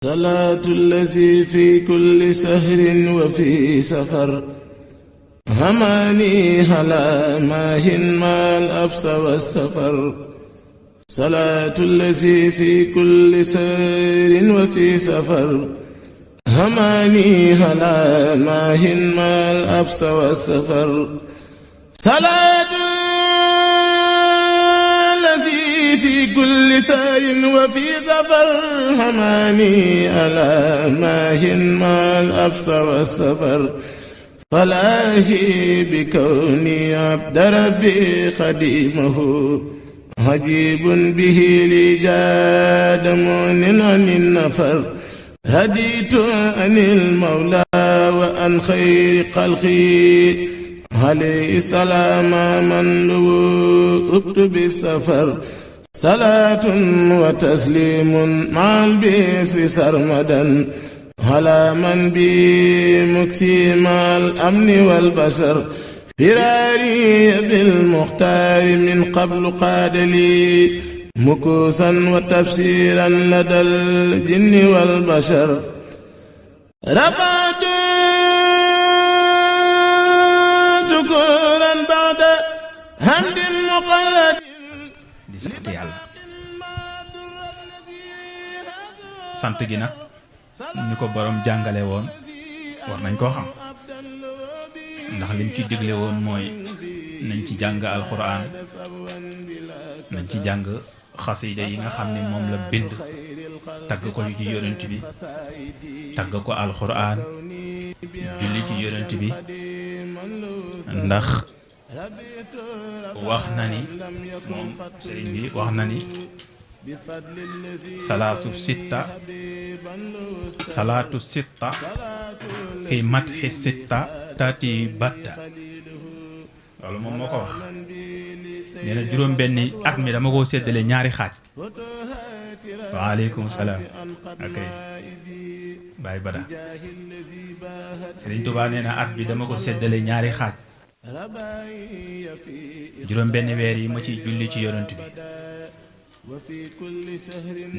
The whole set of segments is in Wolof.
صلاة الذي في كل سهر وفي سفر هماني هلا ماهن ما الأبس والسفر صلاة الذي في كل سهر وفي سفر هماني هلا ماهن ما الأبس والسفر صلاة في كل سار وفي ظفر هماني ألا ماهن ما الأبس والسفر فلاهي بكوني عبد ربي خديمه عجيب به لي جاد مؤن عن النفر هديت عن المولى وعن خير خلقي عليه السلام من لوؤت بالسفر صلاة وتسليم مع البئس سرمدا على من بي مكسيم الأمن والبشر فراري بالمختار من قبل قاد لي مكوسا وتفسيرا لدى الجن والبشر رفعت شكورا بعد حمد مقلد di sant yàlla sant gi nag ñu ko borom jàngale woon war nañ koo xam ndax lim ci digle woon mooy nañ ci jàng alxuraan nañ ci jàng xasida yi nga xam ni moom la bind tagg ko ci yonent bi tagg ko alxuraan julli ci yonent bi ndax wax na ni moom sëriñ bi wax na ni salaatu sitta fi matxi sitta taati batta loolu moom moo ko wax nee na juróom benni at mi dama koo séddale ñaari xaaj waaleykum salaam ok Baye Bada Sëriñ Tuubaa nee na at bi dama ko séddale ñaari xaaj juróom benn weer yi ma ciy julli ci yonent bi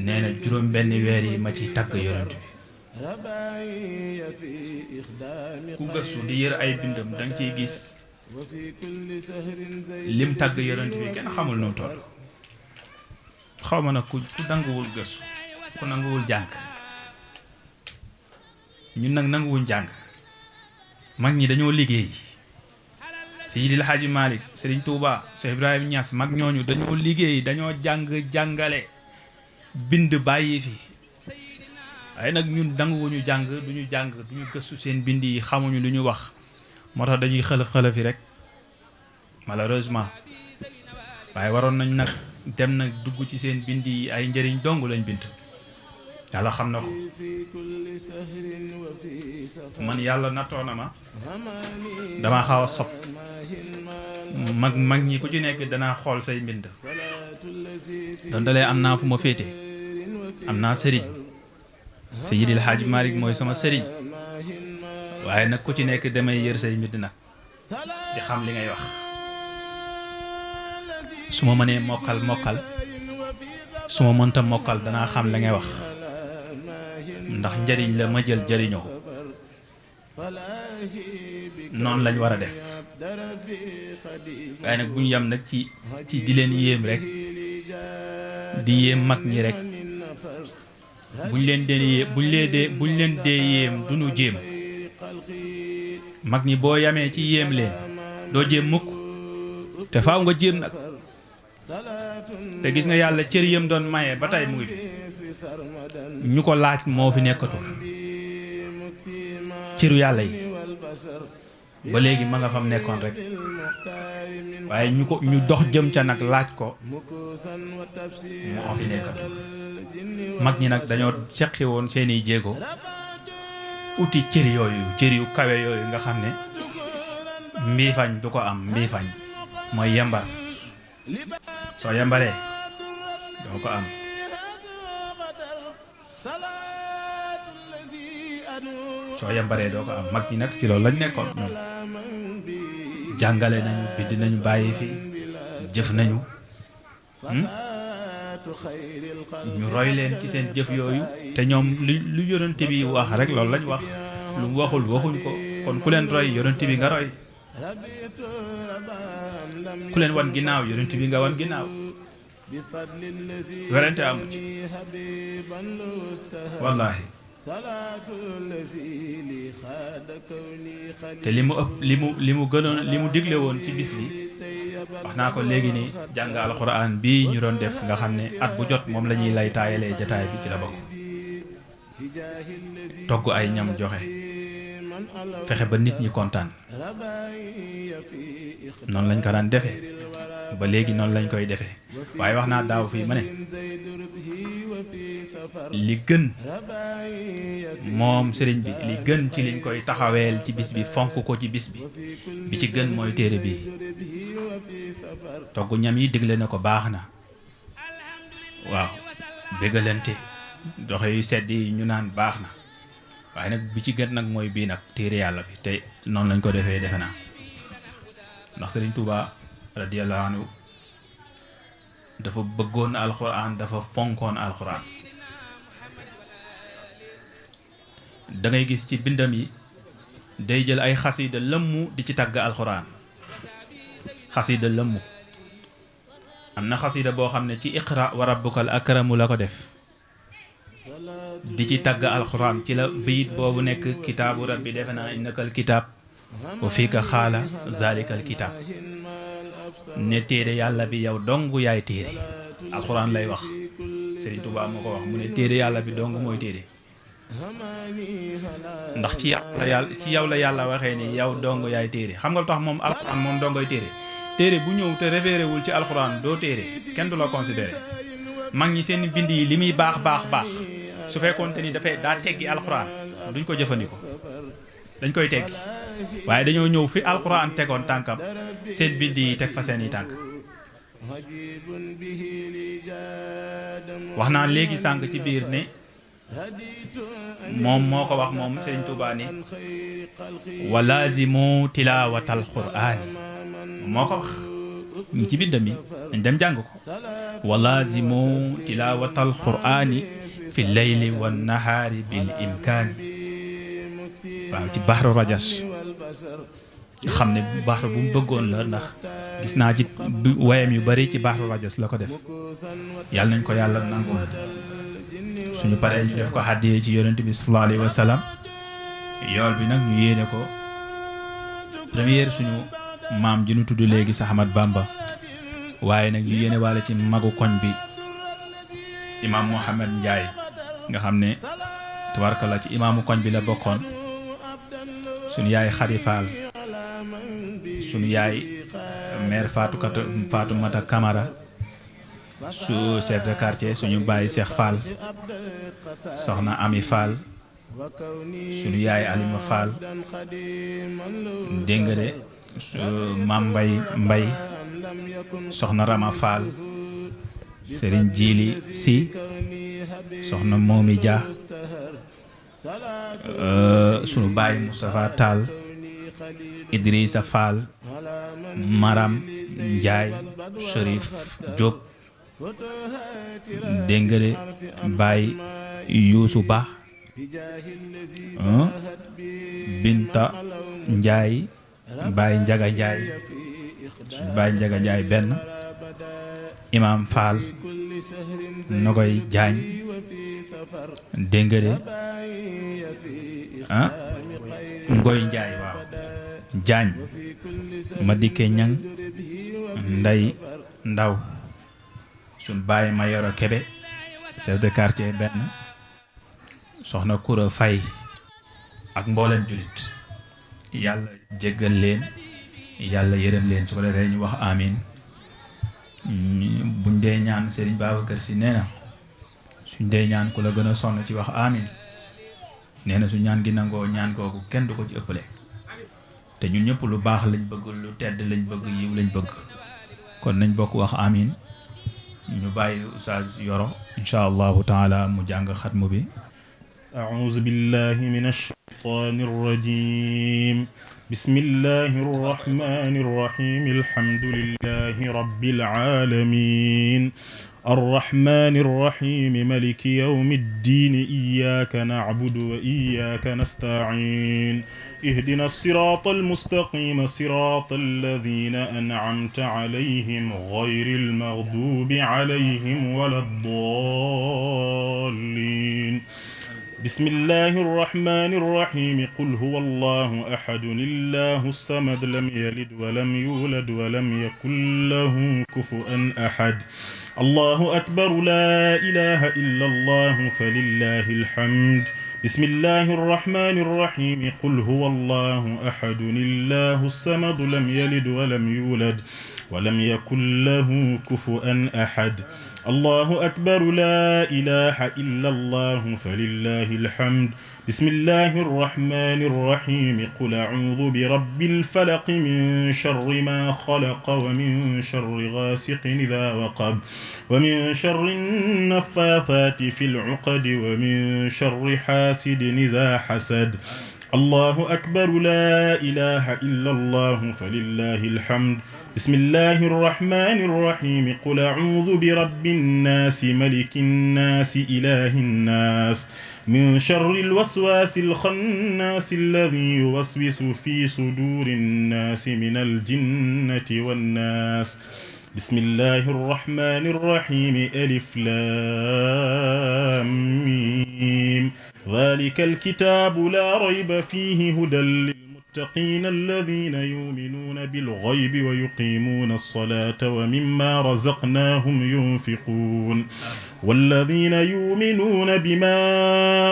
nee na juróom benn weer yi ma ciy tagg yonent bi ku gëstu di yër ay bindam danga ciy gis lim tagg yonent bi kenn xamul nu mu toll xaw ma nag ku nanguwul gëstu ku nanguwul jàng ñun nag nanguwuñ jàng mag ñi dañoo liggéey Seydil Hadji Malick Serigne Touba Cheikh Ibrahima Niass mag ñooñu dañoo liggéey dañoo jàng jàngale bind bàyyi fi waaye nag ñun danguwuñu jàng duñu gëstu seen bind yi xamuñu lu ñu wax moo tax dañuy xëlëf fi rek malheureusement waaye waroon nañ nag dem nag dugg ci seen bind yi ay njëriñ dong lañ bind yàlla xam na ko man yàlla nattoo na ma dama xaw a sob mag ñi ku ci nekk danaa xool say mbind donte lee am naa fu ma féete am naa sëriñ Seydil Hadji Malick mooy sama sëriñ waaye nag ku ci nekk damay yër say mbind nag di xam li ngay wax su ma mënee mokkal su ma mënta mokkal danaa xam li ngay wax ndax njëriñ la ma jël jëriñoo noonu lañ war a def waaye nag bu ñu yem nag ci di leen yéem rek di yéem mag ñi rek buñ leen dee yéem du ñu jéem mag ñi boo yamee ci yéem leen doo jéem mukk te faaw nga jéem nag te gis nga yàlla cër yam doon maye ba tey mu ngi fi ñu ko laaj moo fi nekkatul cëru yàlla yi ba léegi ma nga fam nekkoon rek waaye ñu dox jëm ca nag laaj ko moo fi nekkatul mag ñi nag dañoo seqi woon seeni jéego uti cër yu kawe yooyu nga xam ne mbiifañ du ko am mbiifañ mooy yambar soo yambaree doo ko am soo yambaree doo ko am mag ñi nag ci loolu lañ nekkoon ñoom jàngale nañu bind nañu bàyyi fi jëf nañu ñu roy leen ci seen jëf yooyu te ñoom lu yonent bi wax rek loolu lañ wax lu mu waxul waxuñ ko kon ku leen roy yonent bi nga roy ku leen wan ginnaaw yonent bi nga wan ginnaaw werante amu ci wallaahi te li mu gënoon li mu digle woon ci bis bi wax naa ko léegi ni jàng alxuraan bii ñu doon def nga xam ne at bu jot moom la ñuy lay taayalee jataay bi ci la bokk togg ay ñam joxe fexe ba nit ñi kontaan noonu lañ ko daan defee ba léegi noonu lañ koy defee waaye wax naa daaw fii ma ne li gën moom sëriñ bi li gën ci liñ koy taxaweel ci bis bi fonk ko ci bis bi ci gën mooy téere bi togg ñam yi digle na ko baax na waaw bégalante doxe yu sedd yi ñu naan baax na waaye nag bi ci gën nag mooy bii nag téere yàlla bi te noonu lañ ko defee defe naa ndax sëriñ Touba radiyallahu anhu dafa bëggoon alxuraan dafa fonkoon alxuraan da ngay gis ci bindam yi day jël ay xasida lëmmu di ci tagg alxuraan xasida lëmmu am na xasida boo xam ne ci iqra wa rabbukal akramu la ko def di ci tagg alxuraan ci la bayit boobu nekk kitaabu rabbi defe naa innakal kitaab wa fiika xaala zalikal kitaab ne téere yàlla bi yow dong yaay téere alxuraan lay wax Sëriñ Tuubaa moo ko wax mu ne téere yàlla bi dong mooy téere ndax ci yow la yàlla waxee ni yow dong yaay téere xam nga lu tax moom alxuraan moom dongoy téere bu ñëw te référé wul ci alxuraan doo téere kenn du la considéré mag ñi seen bind yi li muy baax su fekkoonte ni daa teggi alxuraan duñ ko jëfandikoo dañ koy teggi waaye dañoo ñëw fi alxuraan tegoon tànkam seen bind yi teg fa seeni tànk wax naa léegi sànq ci biir ne moom moo ko wax moom Sëriñ Tuubaa ni wa laazimu tilaawatal quraani moo ko wax ñu ci bind mi dañ dem jàng ko wa laazimu tilaawatal quraani fi leyli wan nahaari bil imkaani waaw ci baxru rajas nga xam ne baxru bu mu bëggoon la ndax gis naa ci wayam yu bari ci baxru rajas la ko def yàlla nañ ko yàlla nangul suñu paree ñu def ko xàddiyee ci yonent bi sallallahu alayhi wa sallam yool bi nag ñu yéene ko première suñu maam ji nu tudd léegi sa Ahmad Bamba waaye nag ñu yéene waale ci magu koñ bi imaam Mohamed Ndiaye nga xam ne tubarkalla ci imaamu koñ bi la bokkoon suñu yaay Xari Fall suñu yaay maire Fatoumata Camara su chef de quartier suñu baay Cheikh Fall soxna Ami Fall suñu yaay Alima Fall dégg nga de maam Mbay soxna Rama Fall Serigne Jili Si soxna Momi Dia sunu baay Moustapha Tall Idrissa Fall Maram Ndiaye Cherif Diop dégg nga de baay Youssou Ba Binta Ndiaye baay Njaga Ndiaye sunu baay Njaga Ndiaye benn Imam Fall Nogoy Jaañ dégg nga de Ngoy Njaay waaw Jaañ ma dikke ñang Nday Ndaw suñ bàyyi ma yoro Kebe chef de quartier benn soxna Koura Fay ak mboolem julit yàlla jéggal leen yàlla yërëm leen su ko defee ñu wax amin buñ dee ñaan Serigne Babacar Sy nee na suñ dee ñaan ku la gën a sonn ci wax amin nee na su ñaan gi nangoo ñaan kooku kenn du ko ci ëppale te ñun ñëpp lu baax lañ bëgg lu tedd lañ bëgg yiw lañ bëgg kon nañ bokk wax amin ñu bàyyi Oustaz Yoro insha allahu taala mu jàng xatmu bi أعوذ بالله من الشيطان الرجيم بسم الله الرحمن الرحيم الحمد لله رب العالمين الرحمن الرحيم ملك يوم الدين إياك نعبد وإياك نستعين اهدنا الصراط المستقيم صراط الذين أنعمت عليهم غير المغضوب عليهم ولا الضالين بسم الله الرحمن الرحيم قل هو الله أحد الله الصمد لم يلد ولم يولد ولم يكن له كفوا أحد الله أكبر لا إله إلا الله فلله الحمد بسم الله الرحمن الرحيم قل هو الله أحد الله الصمد لم يلد ولم يولد ولم يكن له كفوا أحد الله أكبر لا إله إلا الله فلله الحمد بسم الله الرحمن الرحيم قل أعوذ برب الفلق من شر ما خلق ومن شر غاسق إذا وقب ومن شر النفاثات في العقد ومن شر حاسد إذا حسد الله أكبر لا إله إلا الله فلله الحمد بسم الله الرحمن الرحيم قل أعوذ برب الناس ملك الناس إله الناس من شر الوسواس الخناس الذي يوسوس في صدور الناس من الجنة والناس بسم الله الرحمن الرحيم ألف لام ميم ذلك الكتاب لا ريب فيه هدى للمتقين الذين يؤمنون بالغيب ويقيمون الصلاة ومما رزقناهم ينفقون والذين يؤمنون بما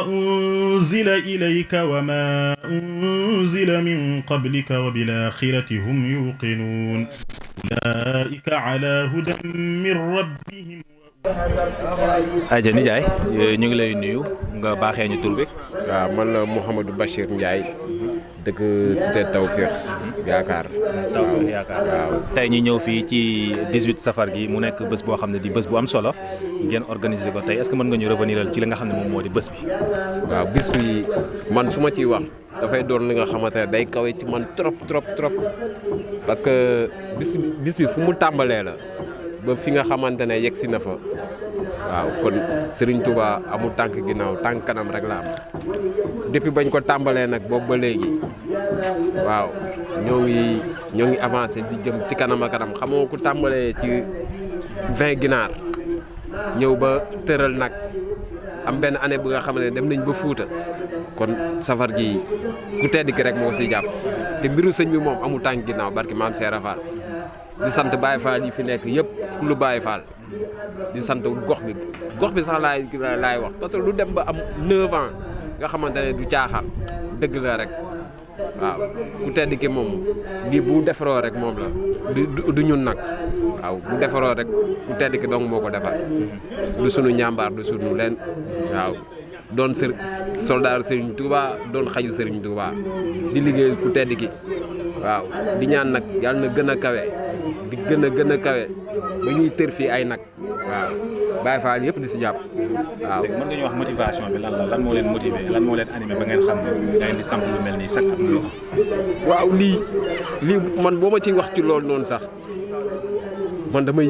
أنزل إليك وما أنزل من قبلك وبالآخرة هم يوقنون أولئك على هدى من ربهم. Aja Ndiaye ñu ngi lay nuyu nga baaxee ñu tur bi. waaw man la Mouhamadou Bachir Ndiaye dëkk Cité Tawfekh yaakaar. Tawfekh yaakaar waaw. tey ñu ñëw fii ci 18 safar gi mu nekk bés boo xam ne di bés bu am solo ngeen organiser ko tey est-ce que mën nga ñu revenir ci li nga xam ne moom moo di bés bi. waaw bis bi man su ma ciy wax dafay doon li nga xamante ne day kawe ci man trop parce que bis bi fu mu tàmbalee la ba fi nga xamante ne yegg si na fa. waaw kon Serigne Touba amul tànk ginnaaw tànk kanam rek la am depuis bañ ko tàmbalee nag boobu ba léegi waaw ñoo ngi avancé di jëm ci kanam a kanam xamoo ku tàmbalee ci 20 ginaar ñëw ba tëral nag am benn année bu nga xam ne dem nañ ba Fuuta kon safar gi ku tedd ki rek moo siy jàpp te mbiru sëñ bi moom amul tànk ginnaaw barki maam Seera Fall di sant Baye Fall yi fi nekk yëpp ku lu Baye Fall di sant gox bi sax laay wax parce que lu dem ba am 9 ans nga xamante ne du caaxaan dëgg la rek waaw ku tedd ki moom lii bu defaroo rek moom la du ñun nag waaw bu defaroo rek ku tedd ki donc moo ko defal du sunu ñàmbaar du sunu leen waaw doon soldaaru Serigne Touba doon xaju Serigne Touba di liggéey ku tedd ki waaw di ñaan nag yàlla na gën a kawe di gën a kawe ba ñuy tër fii ay nag waaw Baye Fall yëpp di si jàpp waaw. léegi mën nga ñu wax motivation bi lan moo leen motiver lan moo leen animé ba ngeen xam ne ngeen di samp lu mel nii chaque at lu waaw lii man boo ma ci wax ci loolu noonu sax man damay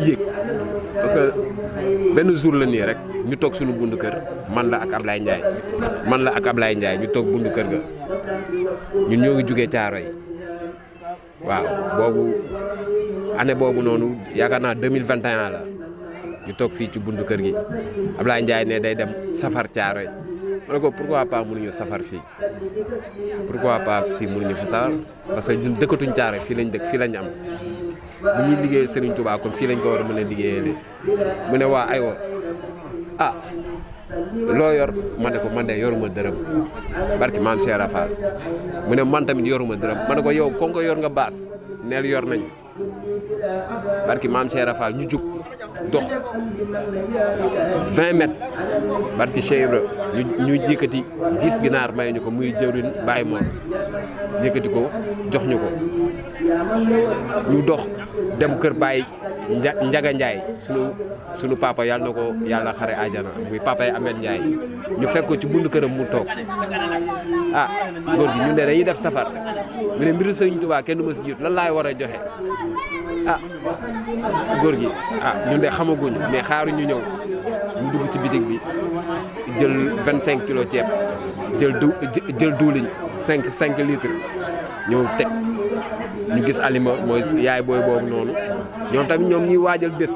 yéeg parce que benn jour la nii rek ñu toog suñu bundu kër man la ak Ablaye Ndiaye ñu toog bundu kër ga ñun ñoo ngi jugee Caaroy waaw boobu année boobu noonu yaakaar naa 2021 la ñu toog fii ci buntu kër gi Ablaye Ndiaye ne day dem safar Caaroy ma ne ko pourquoi pas mënuñu safar fii mënuñu fi safar parce que ñun dëkkatuñ Caaroy fii lañ dëkk fii lañ am bu ñuy liggéeyal Serigne Touba kon fii lañ ko war a mën a liggéeyale mu ne waa aywa loo yor ma ne ko man de yoruma dërëm barki maam Cheikh Rafal mu ne man tamit yoruma dërëm ma ne ko yow kon ko yor nga baas neel yor nañ barki maam Cheikh Rafal ñu jug dox 20 mètres barki Cheikh Ibra ñu yëkkati 10 ginaar may ñu ko muy jëwriñ Baye Mor yëkkati ko jox ñu ko ñu dox dem kër Baye Njaga Njaay sunu papa yàlla na ko yàlla xare àjjana muy papa yi Amel Njaay ñu fekk ko ci buntu këram mu toog góor gi ñu ne dañuy def safar mu ne mbiru Sëriñ Tuubaa kenn du ma si jiitu lan laay war a joxe ah góor gi ñun de xamaguñu mais xaaruñu ñëw ñu dugg ci bitig bi jël 25 kilos ceeb jël diwlin 5 litres ñëw teg ñu gis alima mooy yaay booy boobu noonu ñoom tamit ñoom ñuy waajal bés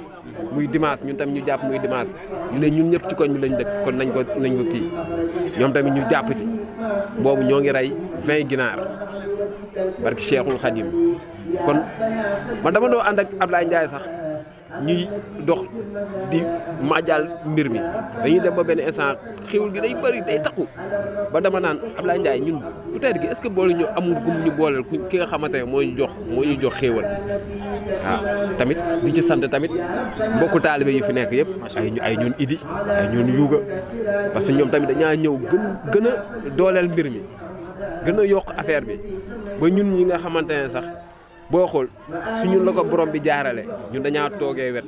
muy dimanche ñun tamit ñu jàpp muy dimanche ñu ne ñun ñëpp ci koñ bi lañ dëkk kon nañ ko kii ñoom tamit ñu jàpp ci boobu ñoo ngi rey 20 ginaar barki Cheikhul Khadim kon man dama doo ànd ak Ablaye Ndiaye sax ñuy dox di majal mbir mi dañuy dem ba benn instant xéwul gi day bëri day takku ba dama naan Ablaye Ndiaye ñun peut-être gi est-ce que boole ñu amul gum ñu booleel ki nga xamante ne moo ñu jox xéewal waaw tamit di ci sant tamit mbokku taalibe yi fi nekk yëpp ay ñun Idi ay ñun Yuuga parce que ñoom tamit dañaa ñëw gën a dooleel mbir mi gën a yokk affaire bi ba ñun ñi nga xamante ne sax boo xool suñu la ko borom bi jaarale ñun dañaa toogee wet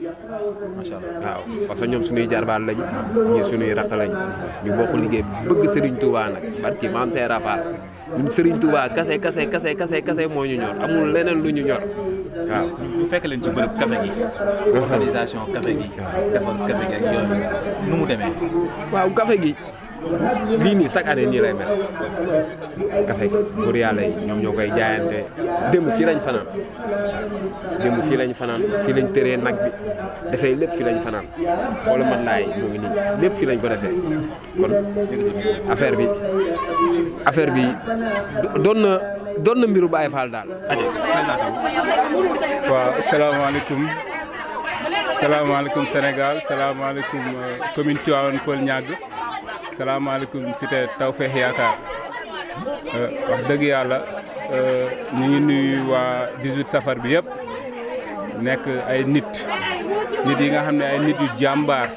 macha allah waaw parce que ñoom suñuy jarbaat lañ ñii suñuy rakk lañ ñu bokk liggéey bëgg Serigne Touba nag barki maam see rafal ñun Serigne Touba kase moo ñu ñor amul leneen lu ñu ñor waaw. bu fekk leen ci bërëb café gi. organisation café gi. defar café gi ak yooyu nu mu demee. waaw café gi lii nii chaque année nii lay mel café gi pour yàlla yi ñoom ñoo koy jaayante démb fii lañ fanaan fii lañ tëree nag bi dafay lépp fii lañ fanaan xoolal man laay mu ngi nii lépp fii lañ ko defee kon affaire bi doon na mbiru Baye Fall daal. waaw salaamaaleykum Sénégal salaamaaleykum commune Tivaouane Peulh Niaga salaamaaleykum cité Tawfekh Yaakaar wax dëgg yàlla ñu ngi nuyu waa 18 safar bi yëpp nekk ay nit yi nga xam ne ay nit yu jàmbaar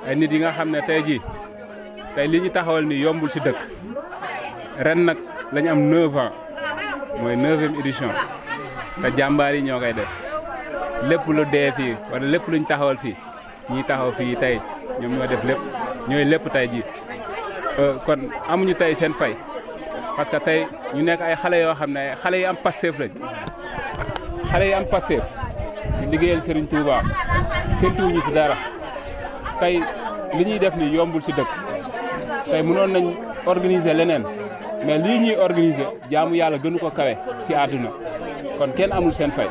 ay nit yi nga xam ne tey li ñu taxawal ni yombul ci dëkk ren nag lañu am 9 ans mooy 9e édition te jàmbaar yi ñoo koy def lépp lu dee fii wala lépp luñ taxawal fii ñi taxaw fii tey ñoom ñoo def lépp ñooy lépp tey jii kon amuñu tey seen fay parce que tey ñu nekk ay xale yoo xam ne ay xale yi am Pastef lañ xale yi am Pastef di liggéeyal Serigne Touba séntuwuñu si dara tey li ñuy def nii yombul si dëkk tey mënoon nañ organiser leneen mais lii ñuy organiser jaamu yàlla gënu ko kawe si àdduna kon kenn amul seen fay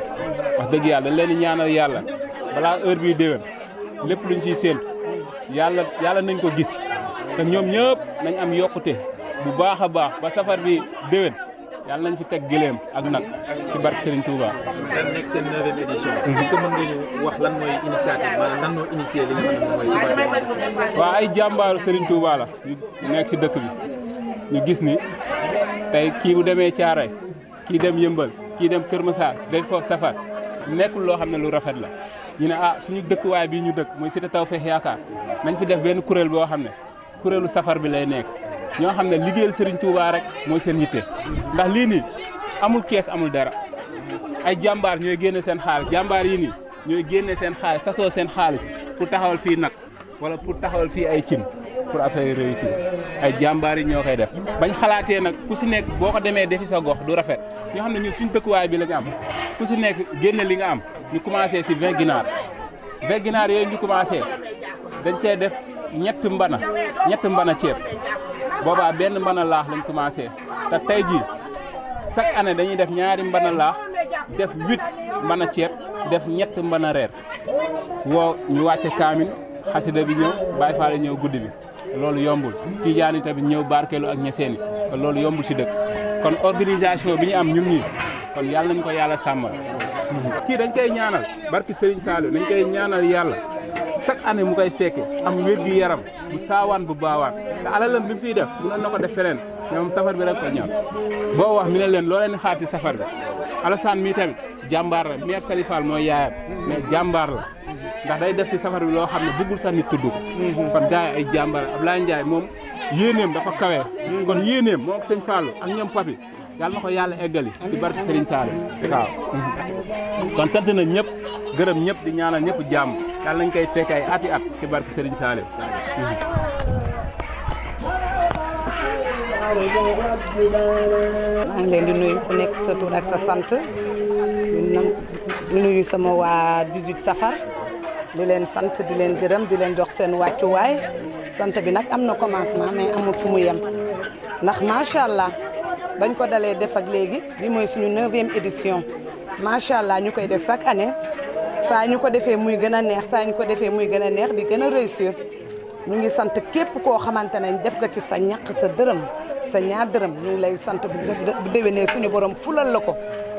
wax dëgg yàlla dañ leen di ñaanal yàlla balaa heure bii déwén lépp luñ siy séentu yàlla nañ ko gis te ñoom ñëpp nañ am yokkute bu baax a baax ba safar bi déwén yàlla nañ fi teg gëléem ak nag ci barke Serigne Touba. ren nekk seen 9e édition. est-ce que mën nga ñu wax lan mooy initiative maanaam lan moo initié li nga xam ne mooy safar bi. waaw ay jàmbaaru Serigne Touba la ñu nekk si dëkk bi ñu gis ni tey kii bu demee Thiaroye kii dem Yëmbal kii dem Kër Massar dem foofu safar nekkul loo xam ne lu rafet la ñu ne suñu dëkkuwaay bii ñu dëkk muy cité Tawfekh Yaakaar nañ fi def benn kuréel boo xam ne kuréelu safar bi lay nekk ñoo xam ne liggéeyal Serigne Touba rek mooy seen yitte ndax lii nii amul kees amul dara ay jàmbaar ñooy génne seen xaalis jàmbaar yi nii ñooy génne seen xaalis sasoo seen xaalis pour taxawal fii nag wala pour taxawal fii ay cin pour affaire yi réussir ay jàmbaar yi ñoo koy def bañ xalaatee nag ku si nekk boo ko demee defi sa gox du rafet ñoo xam ne ñun suñ dëkkuwaay bi la ñu am ku si nekk génne li nga am ñu commencé si 20 ginaar 20 ginaar yooyu ñu commencé dañ see def ñett mbana ceeb boobaa benn mbana laax lañ commencé te tey jii chaque année dañuy def ñaari mbana laax def 8 mbana ceeb def ñett mbana reer woo ñu wàcce kaamin xasida bi ñëw Baay Faal ñëw guddi bi loolu yombul Tijaan yi tamit ñëw barkeelu ak ñeseeni kon loolu yombul si dëkk kon organisation bi ñu am ñun ñii kon yàlla nañ ko yàlla sàmmal kii dañ koy ñaanal barki Serigne Saliou dañ koy ñaanal yàlla chaque année mu koy fekke am wér-gi yaram bu saawaan bu baawaan te alalam bi mu fiy def mënoon na ko def feneen mais moom safar bi rek ko ñor boo wax mi ne leen loo leen xaar si safar bi Alassane mii tamit jàmbaar la maire Salifal mooy yaayam mais jàmbaar la ndax day def si safar bi loo xam ne bëggul sax nit tudd ko kon gars yi ay jàmbaar Ablaye Ndiaye moom yéeneem dafa kawe kon yéeneem moo ko sëñ Fallou ak ñoom papi yàlla na ko yàlla eggali si barke Serigne Saliou waaw kon sant nañ ñëpp gërëm ñëpp di ñaanal ñëpp jàmm yàlla nañ koy fekk ay ati at si barke Serigne Saliou maa ngi leen di nuyu ku nekk sa tur ak sa sant di nuyu sama waa 18 safar di leen sant di leen gërëm di leen jox seen wàccuwaay sant bi nag am na commencement mais amul fu mu yem ndax macha allah bañ ko dalee def ak léegi li mooy suñu 9e édition macha allah ñu koy def chaque année saa ñu ko defee muy gën a neex saa ñu ko defee muy gën a neex di gën a réussir ñu ngi sant képp koo xamante ne def nga ci sa ñaq sa dërëm sa ñaar dërëm ñu ngi lay sant bu déwénee suñu borom fulal la ko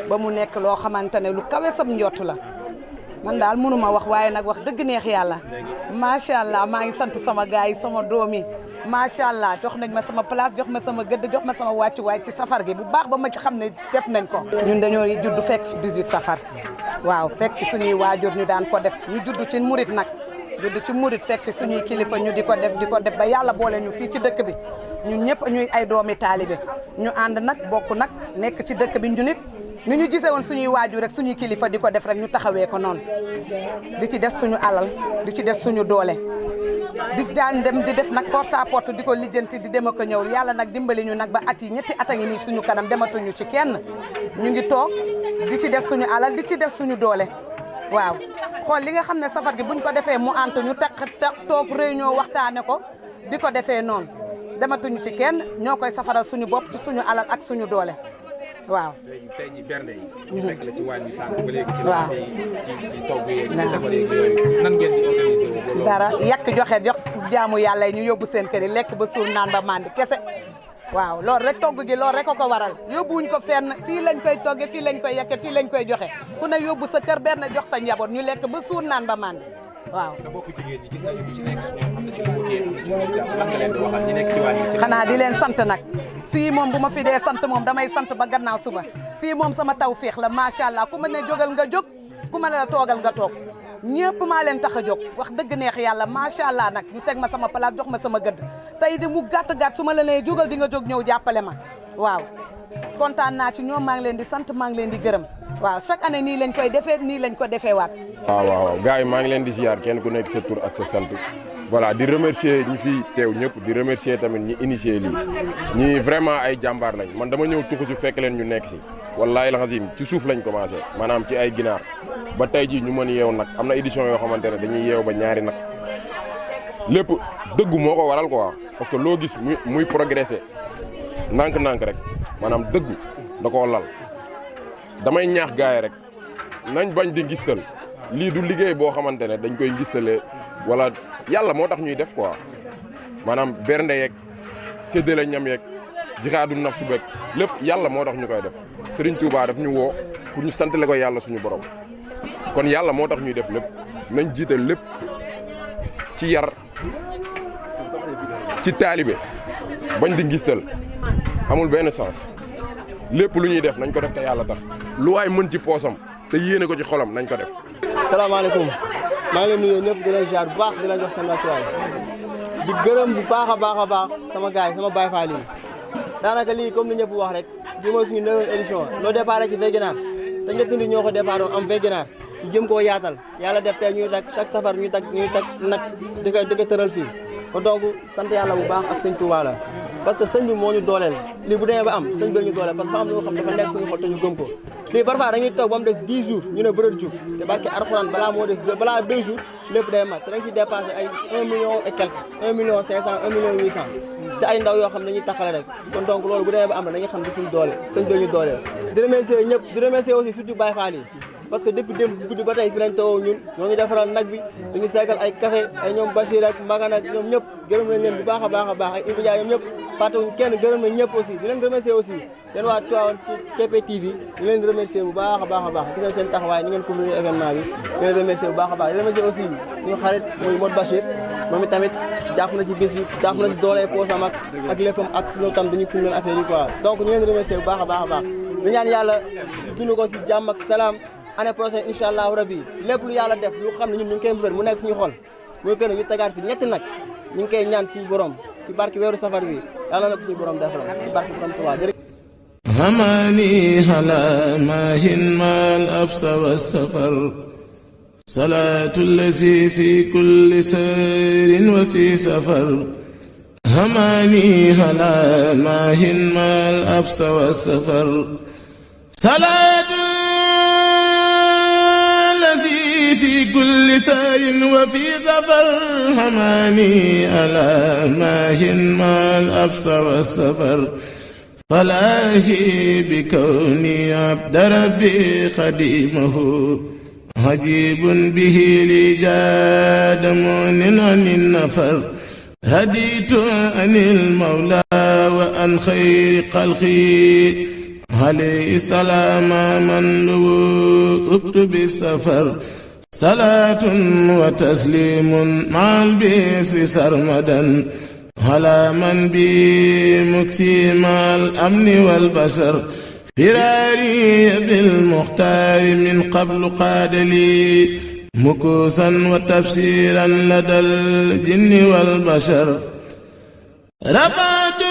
ba mu nekk loo xamante ne lu kawe sam njott la man daal mënuma wax waaye nag wax dëgg neex yàlla macha allah maa ngi sant sama gars yi sama doom yi macha allah jox nañ ma sama place jox ma sama gëdd jox ma sama wàccuwaay ci safar gi bu baax ba ma ci xam ne def nañ ko. ñun dañoo judd fekk fi 18 safar waaw fekk fi suñuy waajur ñu daan ko def ñu judd ci murit nag judd ci murit fekk fi suñuy kilifa ñu di ko def ba yàlla boole ñu fii ci dëkk bi ñun ñëpp ñuy ay doomi taalibe ñu ànd nag bokk nag nekk ci dëkk bi ñu nit ni ñu gisee woon suñuy waajur rek suñuy kilifa di ko def rek ñu taxawee ko noonu di ci def suñu alal di ci def suñu doole di daan dem di def nag porte à porte di ko lijjanti di dem ak ñëw yàlla nag dimbali ñu nag ba at yi ñetti at a ngi nii suñu kanam dematuñu ci kenn ñu ngi toog di ci def suñu alal di ci def suñu doole waaw xool li nga xam ne safar gi buñ ko defee mu antu ñu toog réunion waxtaane ko di ko defee noonu dematuñu ci kenn ñoo koy safaral suñu bopp ci suñu alal ak suñu doole waaw. léegi tey jii bernde yi. ñu fekk la ci wàññi bi sànq ba léegi. waaw ci togg yi ci defar yi yooyu nan ngeen di organiser wu. dara yàq jox jaamu yàlla yi ñu yóbbu seen kër yi lekk ba suur naan ba mandi kese waaw loolu rek togg gi loolu rek ko waral yóbbuwuñ ko fenn fii lañ koy togge fii lañ koy yekke fii lañ koy joxe ku ne yóbbu sa kër bernde jox sa njaboot ñu lekk ba suur naan ba mandi waaw. te bokk jigéen ñi gis nañu ku ci nekk ñoo xam ne ci la mu téye ci lan nga leen di waxal ñi nekk ci wàññi. xanaa di leen sant nag fii moom bu ma fi dee sant moom damay sant ba gannaaw suba fii moom sama tawféex la macha allah ku ma ne jógal nga jóg ku ma ne la toogal nga toog ñëpp maa leen tax a jóg wax dëgg neex yàlla macha allah nag ñu teg ma sama place jox ma sama gëdd tey di mu gàtt su ma la nee jógal di nga jóg ñëw jàppale ma waaw kontaan naa ci ñoom maa ngi leen di sant maa ngi leen di gërëm waaw chaque année nii lañ koy defee nii lañ ko defee waat. waaw gars yi maa ngi leen di ziar kenn ku nekk sa tur ak sa sant voilà di remercier ñi fi teew ñëpp di remercier tamit ñi initié lii ñi vraiment ay jàmbaar lañ man dama ñëw tuxu si fekk leen ñu nekk si wallaahi alxasim ci suuf lañ commencé maanaam ci ay ginaar ba tey jii ñu mën yeew nag am na édition yoo xamante ne dañuy yeew ba ñaari nag lépp dëggu moo ko waral quoi parce que loo gis muy progressé nànk-nànk rek maanaam dëggu da koo lal damay ñaax gars yi rek nañ bañ di ngistal lii du liggéey boo xamante ne dañ koy ngistalee wala yàlla moo tax ñuy def quoi maanaam bernde yeeg séddale ñam yeeg jixaadu naf su beeg lépp yàlla moo tax ñu koy def Serigne Touba daf ñu woo pour ñu santale ko yàlla suñu borom kon yàlla moo tax ñuy def lépp nañ jiital lépp ci yar ci taalibe bañ di ngistal amul benn sens lépp lu ñuy def nañ ko def te yàlla tax lu waay mën ci poosam te yéene ko ci xolam nañ ko def. salaamaaleykum maa ngi leen nuyu ñëpp di leen ziar bu baax di leen jox seen wàccuwaay di gërëm bu baax a baax sama gars yi sama Baye Fall yi daanaka lii comme ni ñëpp wax rek bii mooy suñu 9e édition loo départ ci vingt ginaar te ñetti nit ñoo ko départ woon am 20 ginaar ñu jëm koo yaatal yàlla def tey ñuy tag chaque safar ñuy tag nag di ko tëral fii kon donc sant yàlla bu baax ak sëñ Touba la parce que sëñ bi moo ñu dooleel lii bu demee ba am sëñ bi ñu dooleel parce que fa am lu nga xam dafa nekk suñu xol te ñu gëm ko lii parfois dañuy toog ba mu des 10 jours ñu ne bërët jug te barke Alxuraan balaa 2 jours lépp day mat te dañ ci dépassé ay 1 million et quelque 1 million 500 1 million 800 ci ay ndaw yoo xam ne dañuy taxale rek kon donc loolu bu demee ba am na dañuy xam ne suñu doole sëñ bi ñu dooleel di remercier ñëpp di remercier aussi surtout Baye Fall yi parce que depuis démb guddi ba tey fi lañ tawoo ñun ñoo ngi defaral nag bi dañu seegal ay café ay ñoom Bachir ak Magan ak ñoom ñëpp gërëm nañ leen bu baax a baax ay Ibou Ndiaye ñoom ñëpp fàttewuñ kenn gërëm nañ ñëpp aussi di leen remercier aussi yéen waa Tivaouane TP TV di leen remercier bu baax a baax gis nañ seen taxawaay ni ngeen couvrir événement bi di leen remercier bu baax a baax di remercier aussi suñu xarit muy Modou Bachir moom i tamit jàpp na ci bis bi jàpp na ci doole poosam ak léppam ak loolu tam dañuy filmer affaire yi quoi donc ñu leen remercier bu baax a baax di ñaan yàlla dund ko si jàmm ak salaam année prochaine incha allahu rabi lépp lu yàlla def lu xam ne ñun ñu ngi koy mbër mu nekk suñu xol muy gën a ñu tegaat fi ñetti nag ñu ngi koy ñaan suñu borom ci barke weeru safar bi yàlla na ko suñu borom defal ci barke borom Tuubaa jërëjëf هماني هلا ماهن ما الأبس والسفر صلاة الذي في كل سير وفي سفر هماني هلا ماهن ما الأبس والسفر صلاة في كل سار وفي ظفر هماني ألا ماهن ما الأبص والسفر فلاهي بكوني عبد ربي خديمه عجيب به لي جاد مؤن عن النفر هديت عن المولى وعن خير خلقي عليه السلام من لوؤت بالسفر صلاة وتسليم مع البيس سرمدا على من بي مكسيم الأمن والبشر فراري بالمختار من قبل قاد لي مكوسا وتفسيرا لدى الجن والبشر رقد